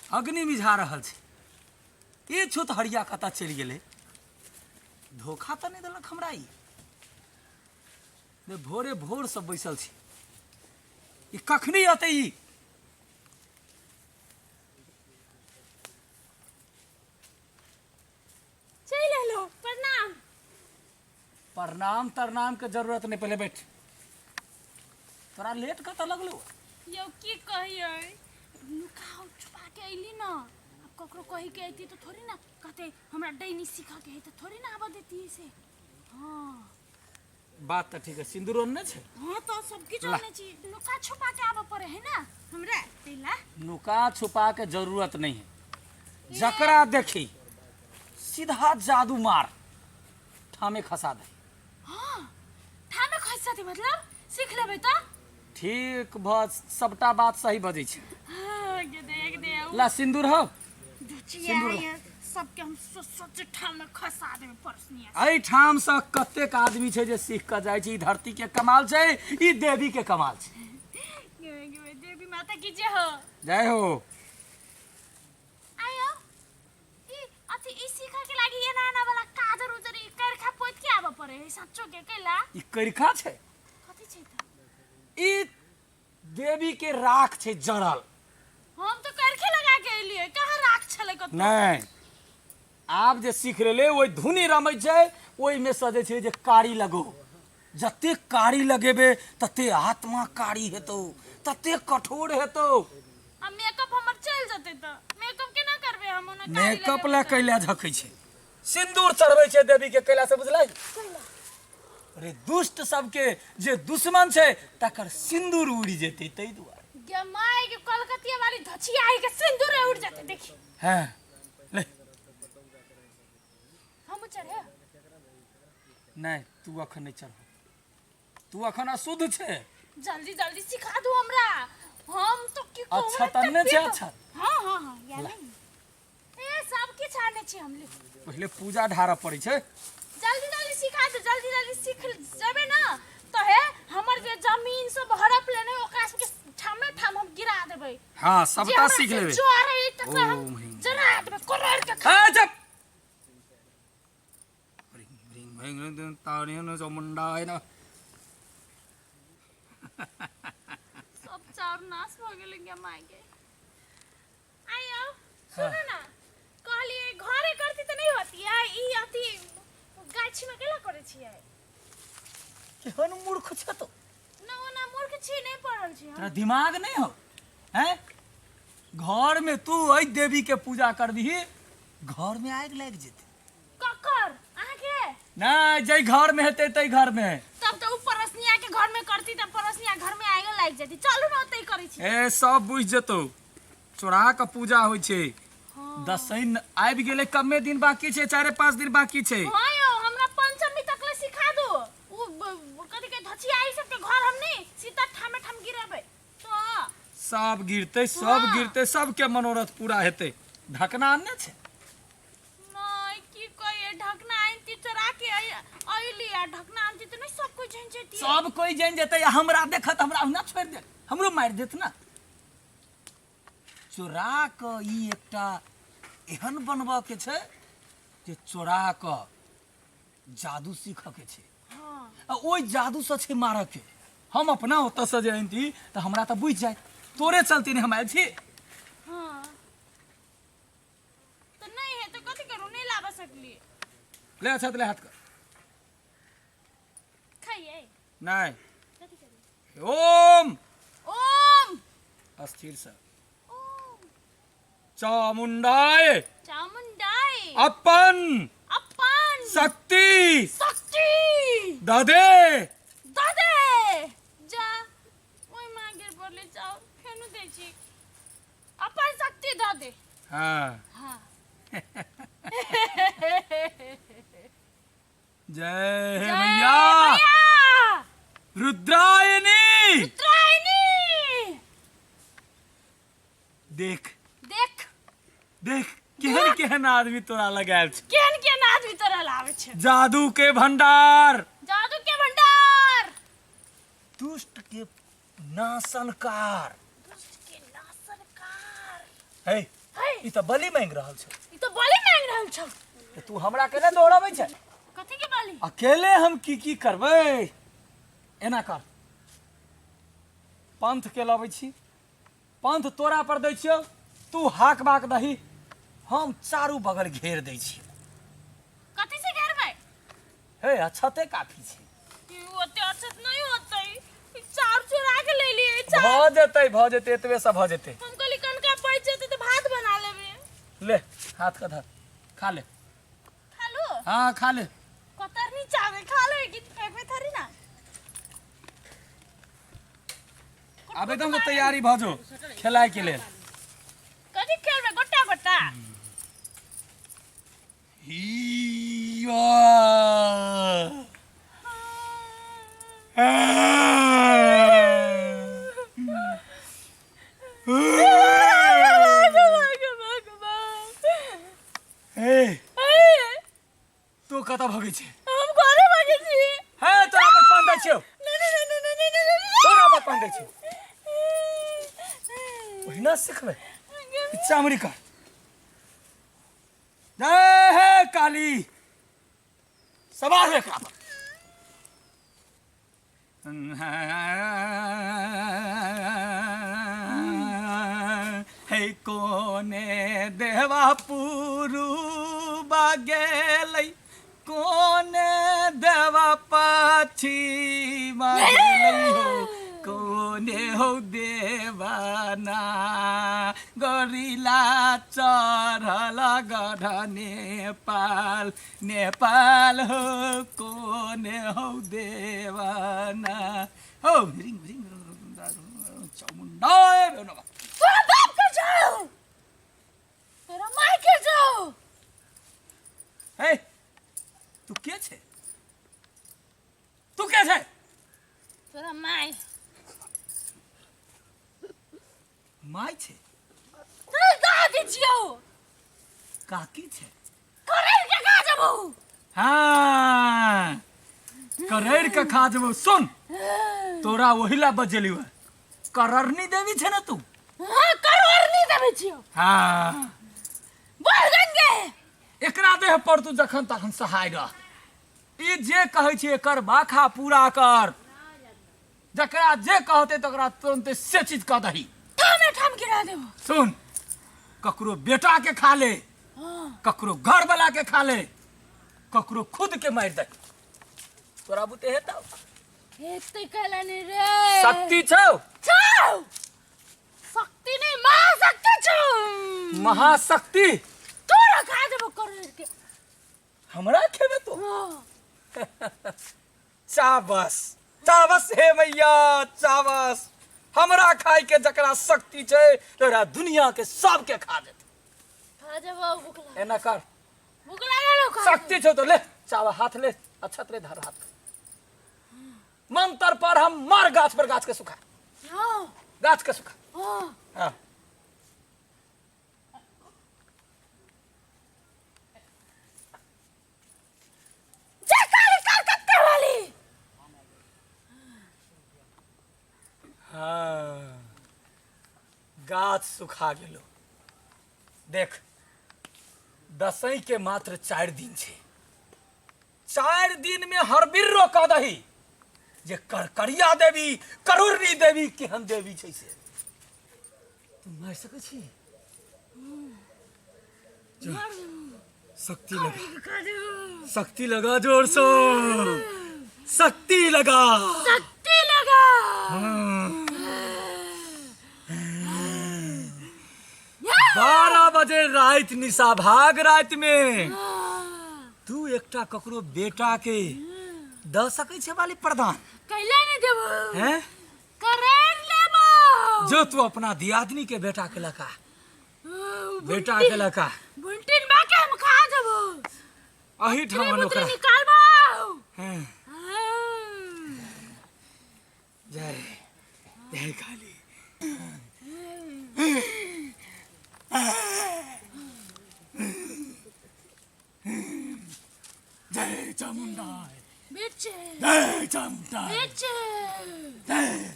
अग्नि मिझा रहल छै। ई छूत हरिया कतऽ चलि गेलै? धोखा तऽ नहि देलक हमरा ई? ने भोरे भोरसँ बैसल छी, ई कखनी अतै ई? चलि एलहुँ, प्रणाम। प्रणाम तरनाम के जरूरत नहीं, पहले बैठ। तोरा लेट कतऽ लगलो? यौ की कहियै, नुका छुपा के अयली न। आब ककरो कही के अयती तऽ थोड़ी ना कहते हमरा डैनी सीखऽ के है, तऽ थोड़ी ना आबऽ देती से। हाँ। बात तऽ ठीक है। सिंदूर ओनने छै? हाँ, तऽ सब किछु ला। आनै छी। नुका छुपा के आबऽ पड़े है ना हमरा तैला। नुका छुपा के जरूरत नहीं है, जकरा देखी सीधा जादू मार, ठामे खसा दे। हाँ, ठामे खसि जेतै मतलब सीख लेबै तऽ ठीक भ सबटा बात सही बजै छै। हाँ, गे देख दे। ला सिंदूर हो। धुचिया। सिन्दूर ला। है सबके हम सोच सोच ठामे खसा देबै परसनिया। एहिठामसँ कतेक आदमी छै जे सीख कऽ जाइ छै। ई धरती के कमाल छै, ई देवी के कमाल छै। गे गे देवी माता की जय हो। जय हो। आयो, ई अथी ई सीखऽ के लागी एना एना वाला काजर उजर ई करखा पोत के आबऽ पड़े है सच्चो के? कैला? ई करिखा छै? कथी छै तऽ? ई देवी के राख छै जड़ल। हम तो करखे लगा के एलियै, कहाँ राख छलै कतौ? नहि, आब जे सीख लेले ओहि धुनी रमै छै, ओहिमे सजै छै जे कारी लगो। जते कारी लगेबे तते आत्मा कारी हेतौ, तते कठोर हेतौ। आ मेकअप हमर चलि जेतै तऽ मेकअप केना करबै हम ओना कारी मेकअप लगेबै ला तऽ? कैला झकै छै, सिन्दूर चढ़बै छै देवी के कैला से, बुझलै? अरे दुष्ट सबके जे दुश्मन छै तकर सिन्दूर उड़ि जेतै, ताहि दुआरे। गे माय के, कलकतिया वाली धचिया आई के सिन्दूर उड़ जेतै देखी। हँ, ले। हम चढ़े? नहि, तू अखन नहि चढ़, तू अखन अशुद्ध छै। जल्दी जल्दी सिखा दू हमरा, हम तो की कहू। अच्छा तऽ नहि छै? अच्छा। हाँ हाँ हाँ, या नहीं ए सब किछु आने छी हम, ले। पहिले पूजा ढारऽ पड़ै छै। जल्दी जल्दी सिखा दे, जल्दी जल्दी सीख जेबै ना तऽ हे हमर जे जमीन सब हड़प लेने ओकरा सबके ठामे ठाम हम गिरा देबै। हाँ, जे सबटा हमरा सीख से लेबै। जरै तकरा हम ओम ह्रीं। जरा देबै करोड़ के खा। ए, चुप। ह्रीं ह्रीं ह्रीं ह्रीं ह्रीं तारिण चामुण्डाय नमः। सब चाउर नाश भऽ गेलै गे माय गे। आइयो सुनू ना, कहलियै घरे करती तऽ नहि होती आ ई अथी गाछीमे केला करै छियै? केहन मूर्ख छ तो। ना ओना मूर्ख छी, नहि पढ़ल छी हम। तोरा दिमाग नहीं हो हैं? घर में तू एहि देवी के पूजा करबिही, घर में आगि लागि जेतै। ककर, अहाँके? नहि, जाहि घर में हेतै ताहि घर में। तब तऽ उ पड़ोसनिया के घर में करती तऽ पड़ोसनिया घर में आगि लागि जेती। चलू ने, ओतै करै छी। ए, सब बुझि जेतौ। चोरा कऽ पूजा होइ छै। दसैन आबि गेलै, कमे दिन बाकी छै, 4-5 दिन बाकी छै। हाँ यौ, हमरा पंचमी तक ले सिखा दू। उ कथी के धचिया ई सबके घर हम नहीं सीधा ठामे ठाम गिरेबै तो। सब गिरतै, सब गिरतै, सबके मनोरथ पूरा हेतै। ढकना आनने छै? नहीं, की कहिए, ढकना आनती चोरा के अइली आ ढकना आनती तऽ नहीं सब कोई जान जेती। सब कोई जान जेतै आ हमरा देखत, हमरा ओहिना छोड़ि देत, हमरो मारि देत ना। चोरा कऽ ई एकटा एहन बनबऽ के छै जे चोरा कऽ जादू सीखऽ के छै आ ओहि जादूसँ छै मारऽ के। हम अपना ओतऽसँ जे अनती तऽ हमरा तऽ बुझि जायत। तोरे चलते ने हम आयल छी। हाँ तऽ नहीं है तऽ कथी करू, नहीं लाबऽ सकली। ले, अच्छा ले, हाथ कर। खाइए? नहीं। कथी करू? ओम। ओम। अस्थिर से। ओम चामुंडाय। चामुंडाय। अपन। अपन। शक्ति। शक्ति। ददे। ददे। जा, ओहि माँ गिर पड़ले जाओ, फेनु दै छी। अपन शक्ति दऽ दे। हाँ। हाँ। जय हे जय मैया। मैया। रुद्रायणी। रुद्रायणी। देख। देख। देख, केहन केहन आदमी तोरा लगायल छै। केहन केहन आदमी तोरा लाबै छै। जादू के भंडार। जादू के भंडार। दुष्ट के नाशनकार। दुष्ट के नाशनकार। हे। है ई तऽ बलि मांगि रहल छै। ई तऽ बलि मांगि रहल छौ। तऽ तू हमरा केना दोहराबै छै? कथी के बलि? अकेले हम की की करबै? एना कर, पंथ के लबै छी, पंथ तोरा पर दै छियौ, तू हाक बाक दही, हम चारू बगल घेर दै छी। कथी से घेरबै? हे, अक्षते काफी छै। ई ओते अक्षत नहीं होतै, ई चाउर चोरा के ले लिए चाउर। भऽ जेतै, भऽ जेतै, एतबे से भऽ जेतै। हम कहली कनका बचि जेतै तऽ भात बना लेबै। ले हाथ के धर, खा ले। खा लू? हाँ खा ले। कतरनी चावल खा ले कि फेंकबे थोड़ी ना। आब एकदम से तैयारी भऽ जो खेलाय के लेल। कथी खेलबै? गोटा गोटा। हिया। हे, तू कतऽ भगै छै? हम घरे भगै छी। हे, तोरा पर पान दै छियौ। नहीं नहीं नहीं नहीं नहीं नहीं, तोरा पर पान दै छियौ। ओहिना सिखबै चामड़ी कर। जय हे काली, सवार हो एकरा पर। हे कोने देवा पुरुबा गेलै, कोने देवा पछिमा गेलै हो, कोने हो देवाना गोरिला चढ़ल गढ़ नेपाल, नेपाल हो, कोने हो देवाना हो। रिंग रिंग चामुण्डा नमः। तोरा बाप के जाओ, तोरा माय के जाओ। हे, तू के छे? तू के छे? तोरा माय। My छे? तोरा दादी छियौ। काकी छे? करेर के खा जबौ। हाँ, करेर के खा जबौ। सुन, तोरा ओहिला बजेलियो है, कररनी देवी छे ना तू? हाँ, कररनी देवी छियौ। हाँ। बोल गंगे। एकरा देह पर तू जखन तखन सहाय रह। ई जे कहै छी एकर बाखा पूरा कर, जकरा जे कहते तकरा तुरंते से चीज कह दही। ठामे ठाम गिरा देबो। सुन, ककरो बेटा के खा ले, ककरो घर वाला के खा ले, ककरो खुद के मारि दे, तोरा बुते हेतौ? हेतै कैला नहीं रे। शक्ति छौ? छौ। शक्ति नहीं, महाशक्ति छौ। महाशक्ति। तोरा खा देबो करेर के। हमरा खेबे तो? हाँ। चाबस चाबस हे मैया चाबस, हमरा खाय के जकरा शक्ति छै तोरा दुनिया के सबके खा देत। खा जेबो, भूख लागल। एना कर, भूख लागल हो, खा। शक्ति छौ तो ले चावा, हाथ ले, अच्छा ले धर हाथ। मंत्र पर हम मार गाछ पर, गाछ के सुखा। हाँ। गाछ के सुखा। हाँ। हाँ। जय काली कलकत्ते वाली। हाँ, गाछ सुखा गेलो। देख, दसई के मात्र 4 दिन छै, 4 दिन में हरबिर्रो कह दही जे करकरिया देवी करुणी देवी केहन देवी छै से। तू मारि सकै छी? शक्ति लगा, शक्ति लगा, जोर से शक्ति लगा, शक्ति लगा। 12 बजे राति निशा भाग राति में तू एकटा ककरो बेटा के दऽ सकै छै वाली प्रदान? कैला नहीं देबो। हैं? करेर लेबो। जो तू अपना दियादनी के बेटा के लका, बेटा के लका। बुंटिन बा के हम खा देबो। अही ठाम ओकरा निकालबो। हैं। जय जय काली। जय चामुंडा। बेचे। जय चामुंडा। बेचे। जय।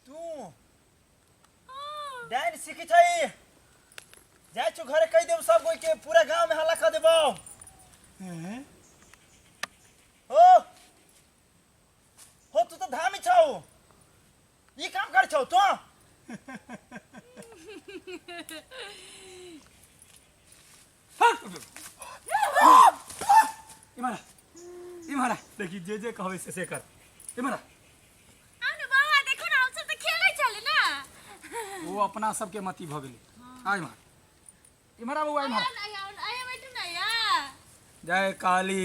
तू सीखी छै जाइ छु घरे कहि देब सब कोई के पूरा गांव में हल्ला कर देबो। हैं? हो हो, तू त धामी छौ, ई काम कर छौ तू। इम्हर इम्हर, देखी जे जे कहबै से से कर। इम्हर आउ ने बाबा, देखो ना, हम सब तऽ खेलै छलै ना। ओ अपना सबके मती भऽ गेलै। आ इम्हर इम्हर आ बौआ, इम्हर। आउ ना, आउ ना, आइ बैठू ना या। जय काली।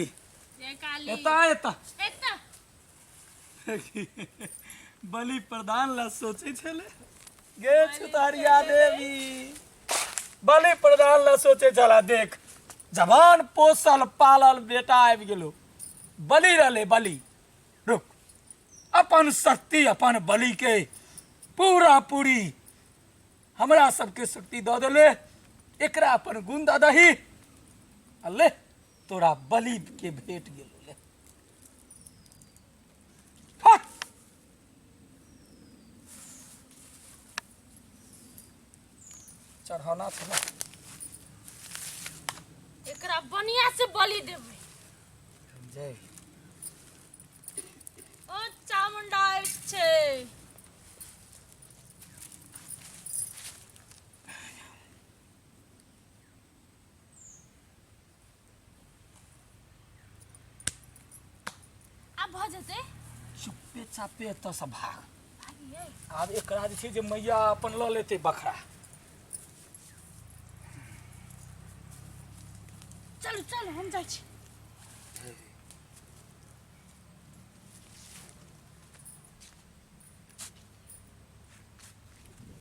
जय काली। एता एता। एता। बलि प्रदान ला सोचै छलै गे छुतारिया देवी, बलि प्रदान ला सोचै छला। देख, जवान पोसल पालल बेटा आबि गेलो, बलि रहले बलि। रुक, अपन शक्ति अपन बलि के पूरा पूरी हमरा सबके शक्ति दऽ देले, एकरा अपन गुण दऽ दही आ ले तोरा बलि के भेट गेलो। ले फट चढ़ौना छै ने। एकरा बढ़िया से बलि देबै। जय। ओ चामुंडा छै। आब भऽ जेतै। चुप्पे चापे एतऽसँ भाग। भागियै। आब एकरा जे छै जे मैया अपन लऽ लेतै बखरा। चलू चलू, हम जाइ छी।